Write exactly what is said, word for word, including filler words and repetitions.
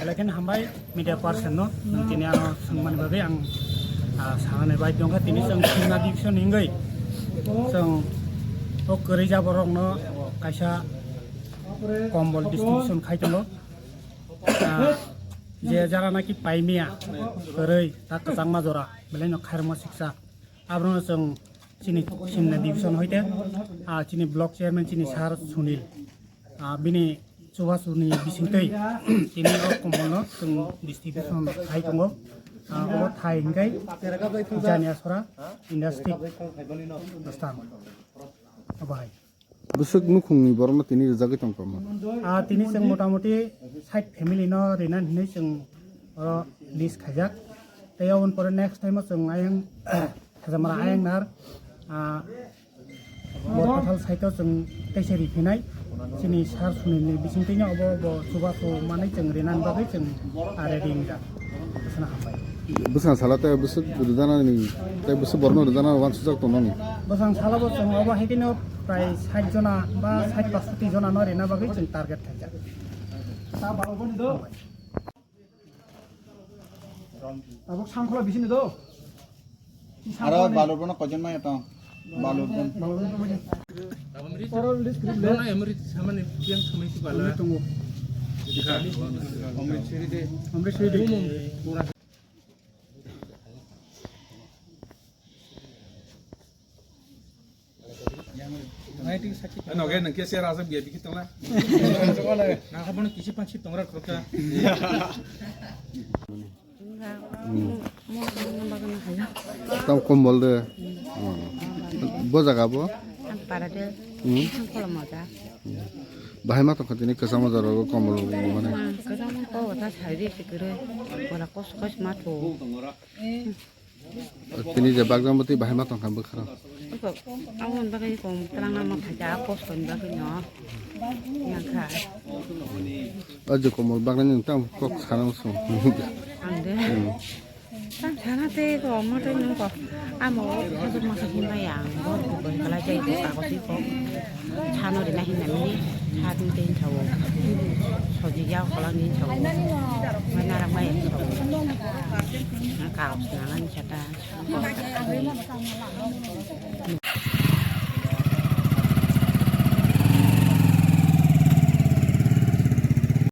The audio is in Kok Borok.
Belai kheno hambai media person no, nwng tini ano swngmani bagwi ang, ah, sanani bai tongkha. Tini chwng Simna division hingwi chwng o kwrwi jaborokno kaisa kombol distribution khai tongo. Ah, je jara naki paimia kwrwi ta kwchangma jora belai no khairokma siksa. Abono chwng chini Simna division hoite, ah, chini block chairman chini sir Sunil, ah, bini chubasuni bisingtwi tini o kombolno chwng distribution khai tongo. Ah, obo thai hingkai Janiasora industry dostan. Obo hai. Bwswk nukhungni borokno tini rwjagwi tongkha omo? Ah, tini chwng motamuti sait family no rinani hinwi chwng oro list khaijak. Tei aboni pore next time o chwng ayang Hajamara ayang nar, ah, Borpathal site o chwng teisa riphinai. Chini sir Sunil ni bisingtwi no obo bo chubachu manwi chwng rinani bagwi chwng, ah, ready wngjak. Bwswkno hambai. Bwswng sala tei bwswk rwjanani, tei bwswk borokno rwjana wansukjak tongnani? Bwswng sala bo chwng obo hai kheno prai sait jona ba sait pasoti jona no rina bagwi chwng target khaijak. Tabuk sangkhola bisini do. Aro balur bono koijon maya tong? Balur bon. Balur bon. Oro list group le. Nona emri samani piang samai si bala. Tongo. Dikha. Omri siri de. Omri siri de. Pura. Noge nang kese rasa biya biki tala. Nang habo no kisi pansi tongra khorka. Tam kombol de. Hmm. Bo jaga bo? Ang para de. Hmm. Ang kola moja. Bahai ma tongkha tini kwchangma jora o kombol mane. Kwchangma ko wata sai de sikire. Wala kos kos ma tho. Tini je bakjang bwtwi bahai ma tongkha bwkharo. Iko, aboni bagwi kong twlang ma phaikha, kostoni bagwi no. Yang kha. O je komol baknani tang kok sana musu. Ang de. Hmm. Tang sana te ko mo te nung ko. Amo o khajak masa himba yang. Bo ko kalai jai ko ka ko si ko. Chano rina hinna mini, chatni tei thawo. Soji ya kola ni thawo. Mai nara mai thawo. Kaos nangani chata.